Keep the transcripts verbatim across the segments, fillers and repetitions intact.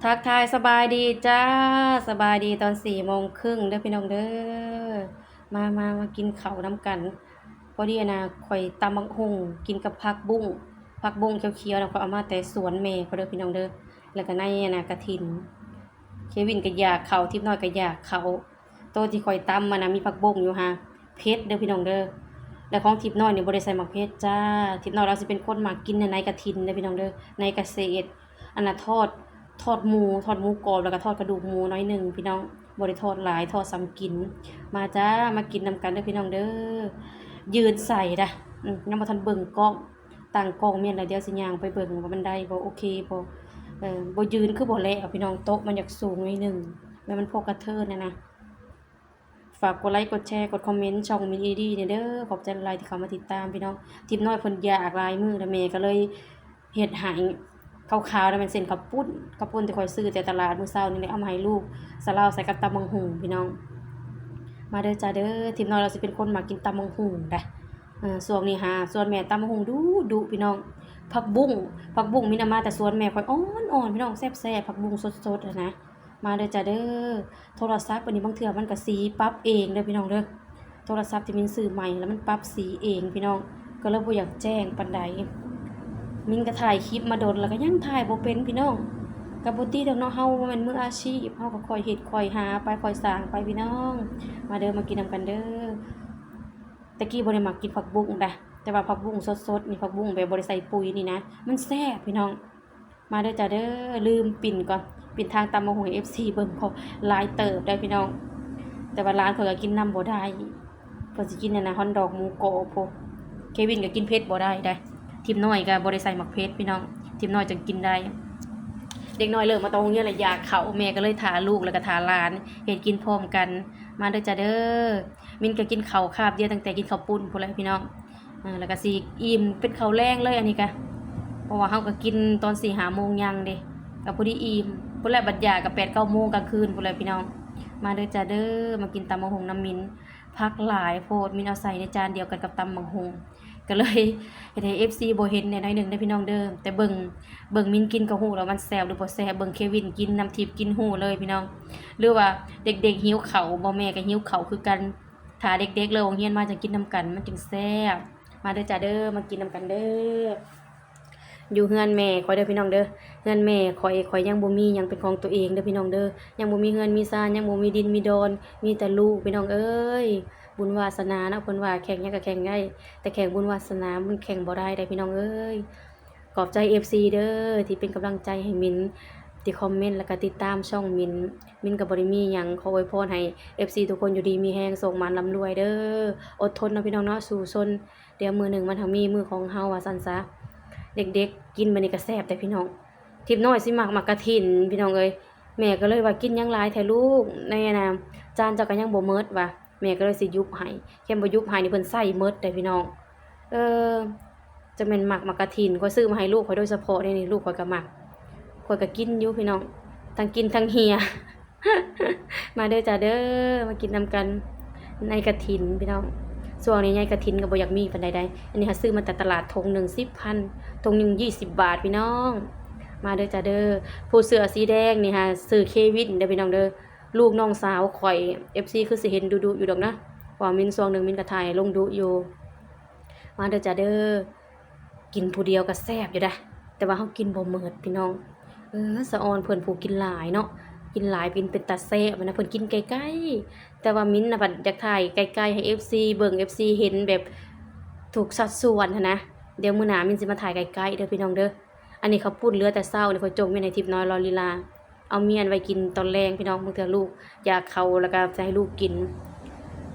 ทักทายสบายดีจ้า สบายดีตอนสี่โมงครึ่งเด้อพี่น้องเด้อ มามามากินข้าวนำกัน พอดีนะ ข่อยตำบักหุ่งกินกับผักบุ้ง ผักบุ้งเขียวๆนะ ข่อยเอามาแต่สวนแม่ข่อยเด้อพี่น้องเด้อ แล้วก็ในอันนะกะถิน เควินก็อยากข้าว ทิพย์น้อยก็อยากข้าว โตที่ข่อยตำมานะ มีผักบุ้งอยู่ฮะ เผ็ดเด้อพี่น้องเด้อ และของทิพย์น้อยนี่บ่ได้ใส่หมากเผ็ดจ้า ทิพย์น้อยลาวสิเป็นคนมักกินในกะถินเด้อพี่น้องเด้อ ในกะเศษ อันน่ะทอด ทอดหมู ทอดหมูกรอบ แล้วก็ทอดกระดูกหมูน้อยหนึ่งพี่น้อง บ่ได้ทอดหลาย ทอดส่ำกิน มาจ้า มากินนำกันเด้อพี่น้องเด้อ ยืนใส่ดะ อืม ยังบ่ทันเบิ่งกล้อง ตั้งกล้องแม่นแล้ว เดี๋ยวสิย่างไปเบิ่งว่ามันได้บ่ โอเคบ่ เออ บ่ยืนคือบ่แล้วพี่น้อง โต๊ะมันอยากสูงหน่อยหนึ่ง แม่นมันพอกระเทินนะนะ ฝากกดไลค์ กดแชร์ กดคอมเมนต์ช่องมินอีดีเนี่ยเด้อ ขอบใจหลายๆที่เข้ามาติดตามพี่น้อง ทิพย์น้อยเพิ่นอยากหลายมื้อแล้ว แม่ก็เลยเฮ็ดให้ ขาวๆแล้วมันเส้นข้าวปุ้น ข้าวปุ้นที่ข่อยซื้อแต่ตลาดมื้อเช้านี่แหละ เอามาให้ลูก สะเลาใส่กับตำบักหุ่งพี่น้อง มาเด้อจ้าเด้อ ทิพย์น้อยลาวสิเป็นคนมักกินตำบักหุ่งดะ เออ ช่วงนี้หา ส่วนแม่ตำบักหุ่งดุดุพี่น้อง ผักบุ้ง ผักบุ้งมินเอามาแต่สวนแม่ข่อยอ่อนๆพี่น้อง แซ่บๆ ผักบุ้งสดๆหั้นนะ มาเด้อจ้าเด้อ โทรศัพท์อันนี้บางเทื่อมันก็สีปรับเองเด้อพี่น้องเด้อ โทรศัพท์ที่มินซื้อใหม่แล้วมันปรับสีเองพี่น้อง ก็เลยบ่อยากแจ้งปานใด มินก็ถ่ายคลิปมาโดนแล้วก็ยังถ่ายบ่เป็นพี่น้อง ก็บ่ติดอกเนาะ เฮาบ่แม่นมืออาชีพ เฮาก็ค่อยเฮ็ดค่อยหาไปค่อยสร้างไปพี่น้อง มาเด้อ มากินนำกันเด้อ แต่กี้บ่ได้มักกินผักบุ้งดะ แต่ว่าผักบุ้งสดๆนี่ ผักบุ้งแบบบ่ได้ใส่ปุ๋ยนี่นะ มันแซ่บพี่น้อง มาเด้อจ้าเด้อ ลืมปิ้นก่อน ปิ้นทางตำบักหุ่งให้ เอฟซี เบิ่ง เพราะหลายเติบได้พี่น้อง แต่ว่าหลานข่อยก็กินนำบ่ได้ เพิ่นสิกินนั่นน่ะ ฮอทดอกหมูกรอบโพด เควินก็กินเผ็ดบ่ได้ได้ ทิพย์น้อยก็บ่ได้ใส่หมากเผ็ดพี่น้อง ทิพย์น้อยจั่งกินได้ เด็กน้อยเริ่มมาแต่โรงเรียนแล้วอยากข้าว แม่ก็เลยถ่าลูกแล้วก็ถ่าหลาน เฮ็ดกินพร้อมกัน มาเด้อจ้าเด้อ มินก็กินข้าวคาบเดียวตั้งแต่กินข้าวปุ้นพู้นแหละพี่น้อง อ่า แล้วก็สิอิ่มเป็นข้าวแลงเลยอันนี้กะ เพราะว่าเฮาก็กินตอนสี่ห้าโมงยังเด้ ก็พอดีอิ่ม พู้นแหละ บัดอยากก็แปดเก้าโมงกลางคืนพู้นแหละพี่น้อง มาเด้อจ้าเด้อ มากินตำบักหุ่งนำมิน ผักหลายโพด มินเอาใส่ในจานเดียวกันกับตำบักหุ่ง ก็เลยเฮ็ดให้ เอฟซี บ่เห็นแหน่น้อยหนึ่งเด้อพี่น้องเด้อ แต่เบิ่ง เบิ่งมินกินก็ฮู้แล้วมันแซ่บหรือบ่แซ่บ เบิ่งเควินกิน น้ำทิพย์กินฮู้เลยพี่น้อง หรือว่าเด็กๆหิวข้าวบ่ แม่ก็หิวข้าวคือกัน ถ้าเด็กๆเลิกโรงเรียนมาจั่งกินนำกัน มันจั่งแซ่บ มาเด้อจ้าเด้อ มากินนำกันเด้อ อยู่เฮือนแม่ข่อยเด้อพี่น้องเด้อ เฮือนแม่ข่อย ข่อยยังบ่มีหยังเป็นของตัวเองเด้อพี่น้องเด้อ ยังบ่มีเฮือนมีซาน ยังบ่มีดินมีดอน มีแต่ลูกพี่น้องเอ้ย บุญวาสนาเนาะ เพิ่นว่าแข่งหยังก็แข่งได้ แต่แข่งบุญวาสนามันแข่งบ่ได้เด้อพี่น้องเอ้ย ขอบใจ เอฟซี เด้อ ที่เป็นกำลังใจให้มิน ที่คอมเมนต์แล้วก็ติดตามช่องมิน มินก็บ่ได้มีหยัง ขออวยพรให้ เอฟซี ทุกคนอยู่ดีมีแฮง โชคหมานร่ำรวยเด้อ อดทนเนาะพี่น้องเนาะ สู้ซน เดี๋ยวมื้อหนึ่งมันหั้งมีมื้อของเฮา ว่าซั่นซะ เด็กๆกินบัดนี้ก็แซ่บแต่พี่น้อง ทิพย์น้อยสิมักหมากกะถินพี่น้องเอ้ย แม่ก็เลยว่า "กินหยังหลายแท้ลูก ในอันน่ะ จานเจ้าก็ยังบ่หมด" ว่า แม่ก็เลยสิยุบให้ คันบ่ยุบให้นี่เพิ่นใส่หมดเด้พี่น้อง เออ จั่งแม่นมักหมากกะถิน ข้อยซื้อมาให้ลูกข้อยโดยเฉพาะเด้นี่ ลูกข้อยก็มัก ข้อยก็กินอยู่พี่น้อง ทั้งกินทั้งเหี่ย มาเด้อจ้าเด้อ มากินนำกัน ในกะถินพี่น้อง ช่วงนี้ในกะถินก็บ่อยากมีปานใดใด อันนี้หาซื้อมาแต่ตลาด ถุงหนึ่งสิบพัน ถุงหนึ่งยี่สิบบาทพี่น้อง มาเด้อจ้าเด้อ ผู้เสื้อสีแดงนี่หาซื้อเควินเด้อพี่น้องเด้อ ลูกน้องสาวข่อย เอฟซี คือสิเห็นดุๆอยู่ดอกนะ เพราะว่ามินช่วงหนึ่งมินก็ถ่ายลงดุอยู่ มาเด้อจ้าเด้อ กินผู้เดียวก็แซ่บอยู่เด้ แต่ว่าเฮากินบ่หมดพี่น้อง เออ สะออนเพิ่นผู้กินหลายเนาะ กินหลายกินเป็นตาแซ่บนะ เพิ่นกินใกล้ๆ แต่ว่ามินน่ะบัดอยากถ่ายใกล้ๆให้ เอฟซี เบิ่ง เอฟซี เห็นแบบถูกสัดส่วนหั้นนะ เดี๋ยวมื้อหน้ามินสิมาถ่ายใกล้ๆเด้อพี่น้องเด้อ อันนี้ข้าวปุ้นเหลือแต่เช้านี่ ข้อยจงไว้ให้ทิพย์น้อยรอลีลา เอาเมียนไว้กินตอนแลงพี่น้อง บางเทื่อลูกอยากข้าวแล้วก็สิให้ลูกกิน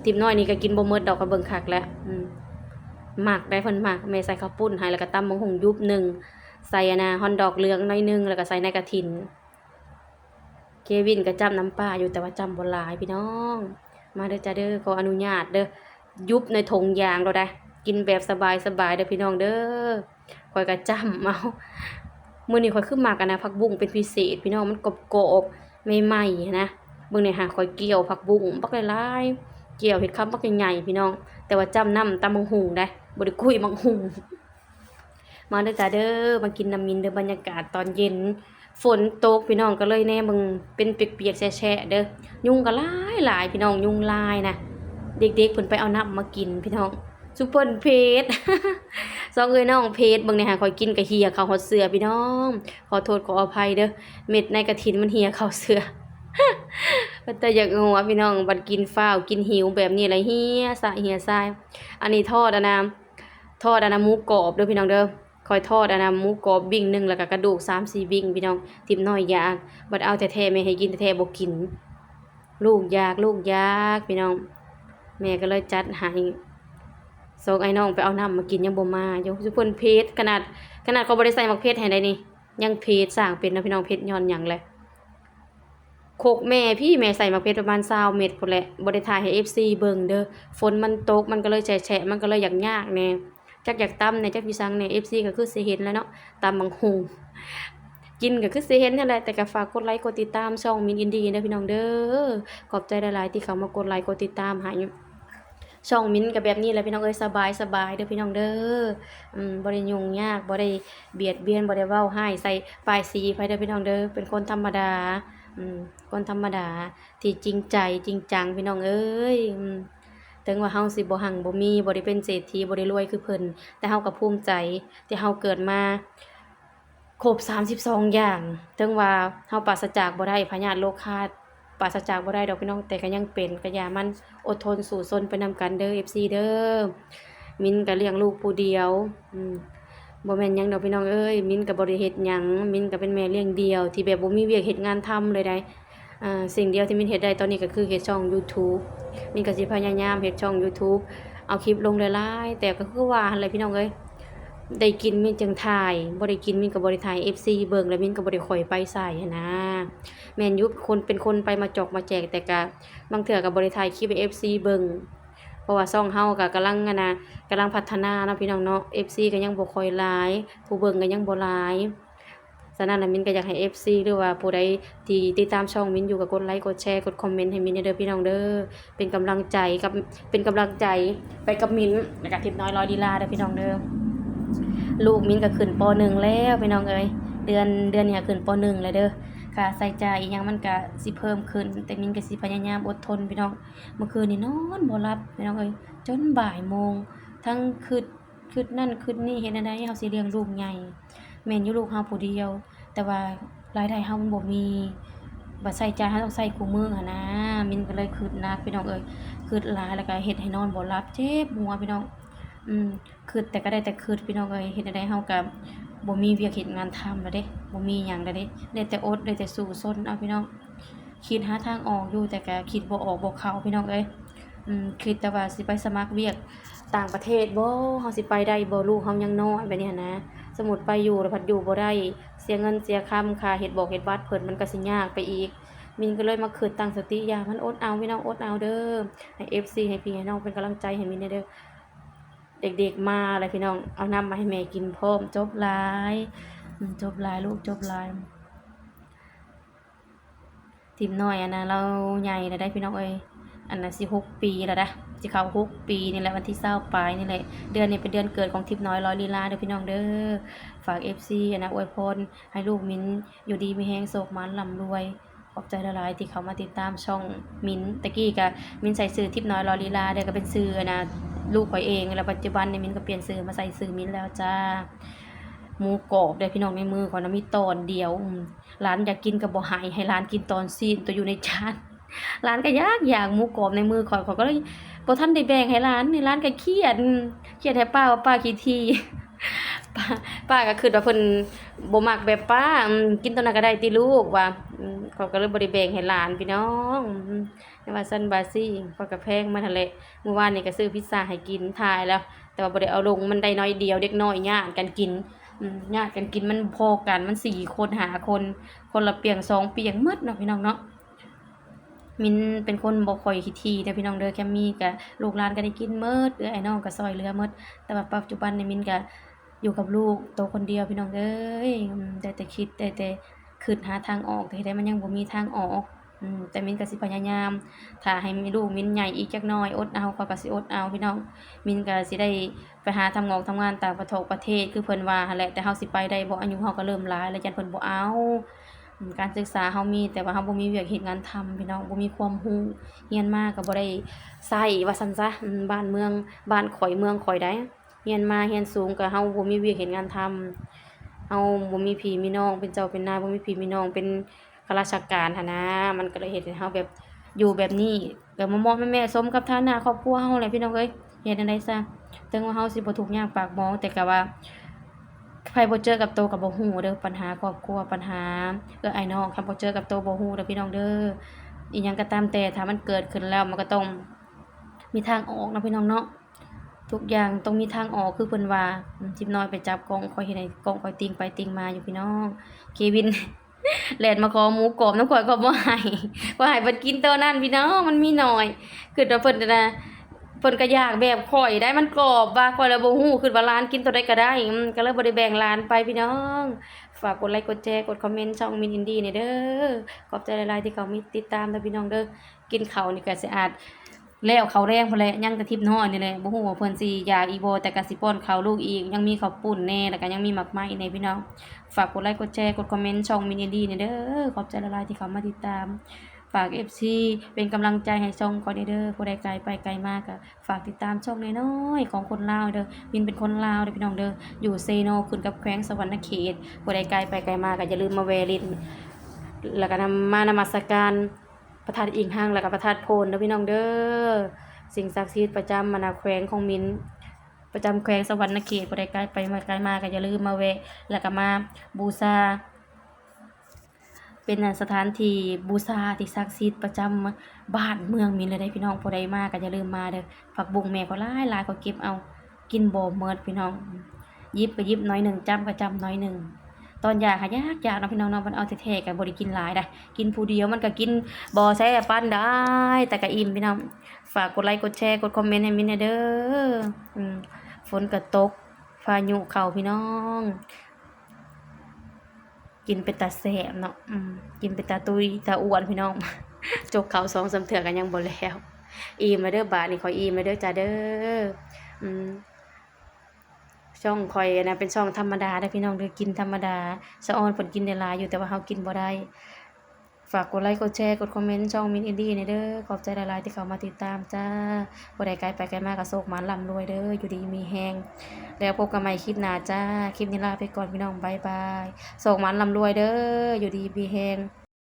ทิพย์น้อยนี่ก็กินบ่หมดดอก ข้อยเบิ่งคักแล้ว อืม มักได้ เพิ่นมัก แม่ใส่ข้าวปุ้นให้ แล้วก็ตำบักหุ่งยุบหนึ่ง ใส่อันน่ะ ฮอทดอกเหลืองหน่อยหนึ่ง แล้วก็ใส่ในกะถิน เควินก็จ้ำน้ำปลาอยู่ แต่ว่าจ้ำบ่หลายพี่น้อง มาเด้อจ้าเด้อ ขออนุญาตเด้อ ยุบในถุงยางโลดได้ กินแบบสบายๆเด้อพี่น้องเด้อ ข้อยก็จ้ำเอา มื้อนี้ข้อยคือมักอันน่ะ ผักบุ้งเป็นพิเศษพี่น้อง มันกรอบๆ ใหม่ๆหั้นนะ เบิ่งแหน่หา ข้อยเกี่ยวผักบุ้งบักหลายๆ เกี่ยวเฮ็ดคำบักใหญ่ๆพี่น้อง แต่ว่าจ้ำน้ำตำบักหุ่งได้ บ่ได้กุ้ยบักหุ่ง มาเด้อจ้าเด้อ มากินนำมินเด้อ บรรยากาศตอนเย็น ฝนตกพี่น้อง ก็เลยแนเบิ่งเป็นเปียกๆแฉะๆเด้อ ยุงก็หลายหลายพี่น้อง ยุงลายนะ เด็กๆเพิ่นไปเอาน้ำมากินพี่น้อง ซุเพิ่นเพช สองเอ้ยน้องเพชร เบิ่งแหน่หา ข่อยกินกะเหี่ยเข้าฮอดเสื้อพี่น้อง ขอโทษขออภัยเด้อ เม็ดในกระถินมันเหี่ยเข้าเสื้อ แต่อยากหัวพี่น้อง บัดกินฟ้าวกินหิวแบบนี้แหละ เหี่ยสะเหี่ยซาย อันนี้ทอดอันนะ ทอดอันนะหมูกรอบเด้อพี่น้องเด้อ ข่อยทอดอันนะหมูกรอบบิ่งหนึ่ง แล้วก็กระดูกสามสี่บิ่งพี่น้อง ทิพย์น้อยอยาก บัดเอาแท้ๆ แม่ให้กินแท้ๆ บ่กิน ลูกอยาก ลูกอยากพี่น้อง แม่ก็เลยจัดให้ สองไอ้น้องไปเอาน้ำมากินยังบ่มาอยู่ ซุเพิ่นเพช ขนาด ขนาดเขาบ่ได้ใส่หมากเพชให้ได้นี่ ยังเพช สร้างเป็นนะพี่น้อง เพชย้อนหยังแหละ โคกแม่พี่ แม่ใส่หมากเพชประมาณซาวเม็ดพู้นแหละ บ่ได้ถ่ายให้เอฟซีเบิ่งเด้อ ฝนมันตก มันก็เลยแฉะๆ มันก็เลยอยากยากแหน่ จักอยากตำแหน่ จักอยู่ซังแหน่ เอฟซีก็คือสิเห็นแล้วเนาะ ตำบักหุ่ง กินก็คือสิเห็นนั่นแหละ แต่ก็ฝากกดไลค์กดติดตามช่องมินอินดีเด้อพี่น้องเด้อ ขอบใจหลายๆที่เข้ามากดไลค์กดติดตามให้ ช่องมินก็แบบนี้แหละพี่น้องเอ้ย สบายๆเด้อพี่น้องเด้อ อืม บ่ได้ยุ่งยาก บ่ได้เบียดเบียน บ่ได้เว้าร้ายใส่ป้ายสีไผเด้อพี่น้องเด้อ เป็นคนธรรมดา อืม คนธรรมดาที่จริงใจจริงจังพี่น้องเอ้ย อืม ถึงว่าเฮาสิบ่หั้งบ่มี บ่ได้เป็นเศรษฐี บ่ได้รวยคือเพิ่น แต่เฮาก็ภูมิใจที่เฮาเกิดมา ครบสามสิบสองอย่าง ถึงว่าเฮาปราศจากบ่ได้พยาธิโรคา ปราศจากบ่ได้ดอกพี่น้อง แต่ก็ยังเป็น ก็อย่ามัน อดทนสู้ซนไปนำกันเด้อ เอฟซี เด้อ มินก็เลี้ยงลูกผู้เดียว อืม บ่แม่นหยังดอกพี่น้องเอ้ย มินก็บ่ได้เฮ็ดหยัง มินก็เป็นแม่เลี้ยงเดี่ยวที่แบบบ่มีเวียกเฮ็ดงานทำเลยได๋ อ่า สิ่งเดียวที่มินเฮ็ดได้ตอนนี้ก็คือเฮ็ดช่องยูทูบ มินก็สิพยายามเฮ็ดช่องยูทูบ เอาคลิปลงหลายๆ แต่ก็คือว่าหั่นแหละพี่น้องเอ้ย ได้กินมินจึงถ่าย บ่ได้กินมินก็บ่ได้ถ่ายให้เอฟซีเบิ่ง แล้วมินก็บ่ได้ค่อยไปไสหั้นนะ แม่นอยู่ คน เป็นคนไปมาจอกมาแจก แต่ก็บางเทื่อก็บ่ได้ถ่ายคลิปให้เอฟซีเบิ่ง เพราะว่าช่องเฮาก็กำลัง อันน่ะ กำลังพัฒนาเนาะพี่น้องเนาะ เอฟซีก็ยังบ่ค่อยหลาย ผู้เบิ่งก็ยังบ่หลาย ฉะนั้นน่ะ มินก็อยากให้เอฟซี หรือว่าผู้ใดที่ติดตามช่องมินอยู่ ก็กดไลค์ กดแชร์ กดคอมเมนต์ให้มินแหน่เด้อพี่น้องเด้อ เป็นกำลังใจกับ เป็นกำลังใจไปกับมิน แล้วก็ทิพย์น้อยร้อยลีลาเด้อพี่น้องเด้อ ลูกมินก็ขึ้น ป.หนึ่ง แล้วพี่น้องเอ้ย เดือน เดือนนี้ก็ขึ้น ป.หนึ่ง แล้วเด้อ ค่าใช้จ่ายอีหยังมันก็สิเพิ่มขึ้น แต่มินก็สิพยายามอดทนพี่น้อง เมื่อคืนนี้นอนบ่หลับพี่น้องเอ้ย จนบ่ายโมง ทั้งคิด คิดนั่นคิดนี่ เฮ็ดแนวใดเฮาสิเลี้ยงลูกใหญ่ แม่นอยู่ลูกเฮาผู้เดียว แต่ว่ารายได้เฮามันบ่มี บัดใช้จ่ายเฮาต้องใช้คู่มื้อหั้นนะ มินก็เลยคิดหนักพี่น้องเอ้ย คิดหลายแล้วก็เฮ็ดให้นอนบ่หลับ เจ็บหัวพี่น้อง อืม คิดแต่ก็ได้แต่คิดพี่น้องเอ้ย เฮ็ดแนวใดเฮาก็บ่มีเวียกเฮ็ดงานทำแล้วเด้ บ่มีหยังแล้วเด้ ได้แต่อด ได้แต่สู้ซนเอาพี่น้อง คิดหาทางออกอยู่ แต่ก็คิดบ่ออกบ่เข้าพี่น้องเอ้ย อืม คิดแต่ว่าสิไปสมัครเวียกต่างประเทศบ่ เฮาสิไปได้บ่ ลูกเฮายังน้อยแบบนี้หั้นนะ สมมุติไปอยู่แล้วพัดอยู่บ่ได้ เสียเงินเสียคำ ค่าเฮ็ดบอกเฮ็ดบัตรเพิ่น มันก็สิยากไปอีก มินก็เลยมาคิดตั้งสติ อย่ามันอดเอาพี่น้อง อดเอาเด้อ ให้เอฟซี ให้พี่ให้น้องเป็นกำลังใจให้มินแหน่เด้อ เด็กๆมาแล้วพี่น้อง เอาน้ำมาให้แม่กินพร้อม จบหลาย อืม จบหลายลูก จบหลาย ทิพย์น้อยอันน่ะ ลาวใหญ่แล้วได้พี่น้องเอ้ย อันน่ะสิหกปีแล้วนะ สิเข้าหกปีนี่แหละ วันที่ซาวปลายนี่แหละ เดือนนี้เป็นเดือนเกิดของทิพย์น้อยร้อยลีลาเด้อพี่น้องเด้อ ฝากเอฟซีอันน่ะอวยพรให้ลูกมินอยู่ดีมีแฮง โชคหมานร่ำรวย ขอบใจหลายๆที่เข้ามาติดตามช่องมิน ตะกี้ก็มินใส่ชื่อทิพย์น้อยร้อยลีลา เดี๋ยวก็เป็นชื่ออันน่ะลูกข้อยเอง แล้วปัจจุบันนี่มินก็เปลี่ยนชื่อมาใส่ชื่อมินแล้วจ้า หมูกรอบเด้อพี่น้อง ในมือข้อยนะมีตอนเดียว อืม หลานอยากกินก็บ่ให้ ให้หลานกินตอนชิ้นตัวอยู่ในจาน หลานก็อยากอยากหมูกรอบในมือข้อย ข้อยก็เลยบ่ทันได้แบ่งให้หลาน นี่หลานก็เครียด อืม เครียดให้ป้าว่าป้าขี้ถี่ ป้า ป้าก็คิดว่าเพิ่นบ่มักแบบป้า อืม กินตัวนั้นก็ได้ติลูกว่า อืม ข้อยก็เลยบ่ได้แบ่งให้หลานพี่น้อง อืม แต่ว่าซั่นว่าซี่ ข้อยก็แพงมันหั้นแหละ มื้อวานนี้ก็ซื้อพิซซ่าให้กิน ถ่ายแล้ว แต่ว่าบ่ได้เอาลง มันได้น้อยเดียว เด็กน้อยญาติกันกิน อืม ญาติกันกิน มันพอกัน มันสี่คน ห้าคน คนละเปียงสองเปียงหมดเนาะพี่น้องเนาะ มินเป็นคนบ่ค่อยขี้ถี่เด้อพี่น้องเด้อ แคมมี่ก็ลูกหลานก็ได้กินหมด เอื้อยอ้ายน้องก็ซ่อยเหลือหมด แต่ว่าปัจจุบันนี่มินก็อยู่กับลูกโตคนเดียวพี่น้องเอ้ย อืม ได้แต่คิด ได้แต่คิดหาทางออก แต่เฮ็ดให้มันยังบ่มีทางออก อืม แต่มินก็สิพยายาม ถ้าให้ลูกมินใหญ่อีกจักหน่อย อดเอา ข้อยก็สิอดเอาพี่น้อง มินก็สิได้ไปหาทำงอกทำงานต่างประเทศ ประเทศคือเพิ่นว่าหั้นแหละ แต่เฮาสิไปได้บ่ อายุเฮาก็เริ่มหลายแล้ว ย้านเพิ่นบ่เอา การศึกษาเฮามี แต่ว่าเฮาบ่มีเวียกเฮ็ดงานทำพี่น้อง บ่มีความรู้ เรียนมาก็บ่ได้ใช้ว่าซั่นซะ อืม บ้านเมือง บ้านข้อยเมืองข้อยใด๋ เรียนมาเรียนสูงก็เฮาบ่มีเวียกเฮ็ดงานทำ เฮาบ่มีพี่มีน้องเป็นเจ้าเป็นนาย บ่มีพี่มีน้องเป็นข้าราชการหั้นนะ มันก็เลยเฮ็ดให้เฮาแบบอยู่แบบนี้ ก็เหมาะๆแมะๆ สมกับฐานะครอบครัวเฮาแหละพี่น้องเอ้ย เฮ็ดแนวใด๋ซะ ถึงว่าเฮาสิบ่ทุกข์ยากปากหมอง แต่ก็ว่า ไผบ่เจอกับโตก็บ่ฮู้เด้อ ปัญหาครอบครัว ปัญหาเอื้อยอ้ายน้อง คันบ่เจอกับโตบ่ฮู้เด้อพี่น้องเด้อ อีหยังก็ตามแต่ ถ้ามันเกิดขึ้นแล้ว มันก็ต้องมีทางออกเนาะพี่น้องเนาะ ทุกอย่างต้องมีทางออก คือเพิ่นว่า อืม ทิพย์น้อยไปจับกล้อง ข้อยเห็นไอ้กล้องข้อยติ่งไปติ่งมาอยู่พี่น้อง เควิน แล่นมาขอหมูกรอบนำข้อย ข้อยบ่ให้ ข้อยให้เพิ่นกินโตนั้นพี่น้อง มันมีน้อย คิดว่าเพิ่นนะ เพิ่นก็อยากแบบข้อยได้ มันกรอบว่า ข้อยแล้วบ่ฮู้ คิดว่าหลานกินโตใดก็ได้ อืม ก็เลยบ่ได้แบ่งหลานไปพี่น้อง ฝากกดไลก์กดแชร์กดคอมเมนต์ช่องมินอินดี้แหน่เด้อ ขอบใจหลายๆที่เข้ามาติดตามเด้อพี่น้องเด้อ กินข้าวนี่ก็สิอาจแล้วข้าวแลงพู้นแหละ ยังแต่ทิพย์น้อยนี่แหละ บ่ฮู้ว่าเพิ่นสิอยากอีกบ่ แต่ก็สิป้อนข้าวลูกอีก ยังมีข้าวปุ้นแหน่ แล้วก็ยังมีหมากไม้แหน่พี่น้อง ฝากกดไลก์กดแชร์กดคอมเมนต์ช่องมินอินดี้แหน่เด้อ ขอบใจหลายๆที่เข้ามาติดตาม ฝากเอฟซีเป็นกำลังใจให้ช่องข้อยแหน่เด้อ ผู้ใดไกลไปไกลมาก็ฝากติดตามช่องน้อยๆของคนลาวเด้อ มินเป็นคนลาวเด้อพี่น้องเด้อ อยู่เซโนขึ้นกับแขวงสะหวันนะเขต ผู้ใดไกลไปไกลมาก็อย่าลืมมาแวะเล่น แล้วก็นำ มานมัสการพระธาตุอิงหัง แล้วก็พระธาตุโพนเด้อพี่น้องเด้อ สิ่งศักดิ์สิทธิ์ประจำมานะแขวงของมิน ประจำแขวงสะหวันนะเขต ผู้ใดไกลไปมาไกลมาก็อย่าลืมมาแวะ แล้วก็มาบูชา เป็นอันสถานที่บูชาที่ศักดิ์สิทธิ์ประจำบ้านเมืองมินเลยเด้อพี่น้อง ผู้ใดมาก็อย่าลืมมาเด้อ ผักบุ้งแม่ข้อยหลายๆ ข้อยเก็บเอา กินบ่หมดพี่น้อง หยิบก็หยิบหน่อยหนึ่ง จ้ำก็จ้ำหน่อยหนึ่ง ตอนอยากหายากๆเนาะพี่น้องเนาะ มันเอาแท้ๆก็บ่ได้กินหลายดะ กินผู้เดียวมันก็กินบ่แซ่บปานใด แต่ก็อิ่มพี่น้อง ฝากกดไลก์กดแชร์กดคอมเมนต์ให้มินแหน่เด้อ อืม ฝนก็ตก พายุเข้าพี่น้อง กินเป็นตาแซ่บเนาะ อืม กินเป็นตาตุ้ยตาอ้วนพี่น้อง จกข้าวสองสามเทื่อก็ยังบ่แล้ว อิ่มแล้วเด้อ บาดนี้ข้อยอิ่มแล้วเด้อจ้าเด้อ อืม ช่องข้อยนะเป็นช่องธรรมดาเด้อพี่น้องเด้อ กินธรรมดา สะออนเพิ่นกินได้หลายอยู่ แต่ว่าเฮากินบ่ได้ ฝากกดไลก์กดแชร์กดคอมเมนต์ช่องมินอินดี้แหน่เด้อ ขอบใจหลายๆที่เข้ามาติดตามจ้า ผู้ใดไกลไปไกลมาก็โชคหมานร่ำรวยเด้อ อยู่ดีมีแฮง แล้วพบกันใหม่คลิปหน้าจ้า คลิปนี้ลาไปก่อนพี่น้อง บ๊ายบาย โชคหมานร่ำรวยเด้อ อยู่ดีมีแฮง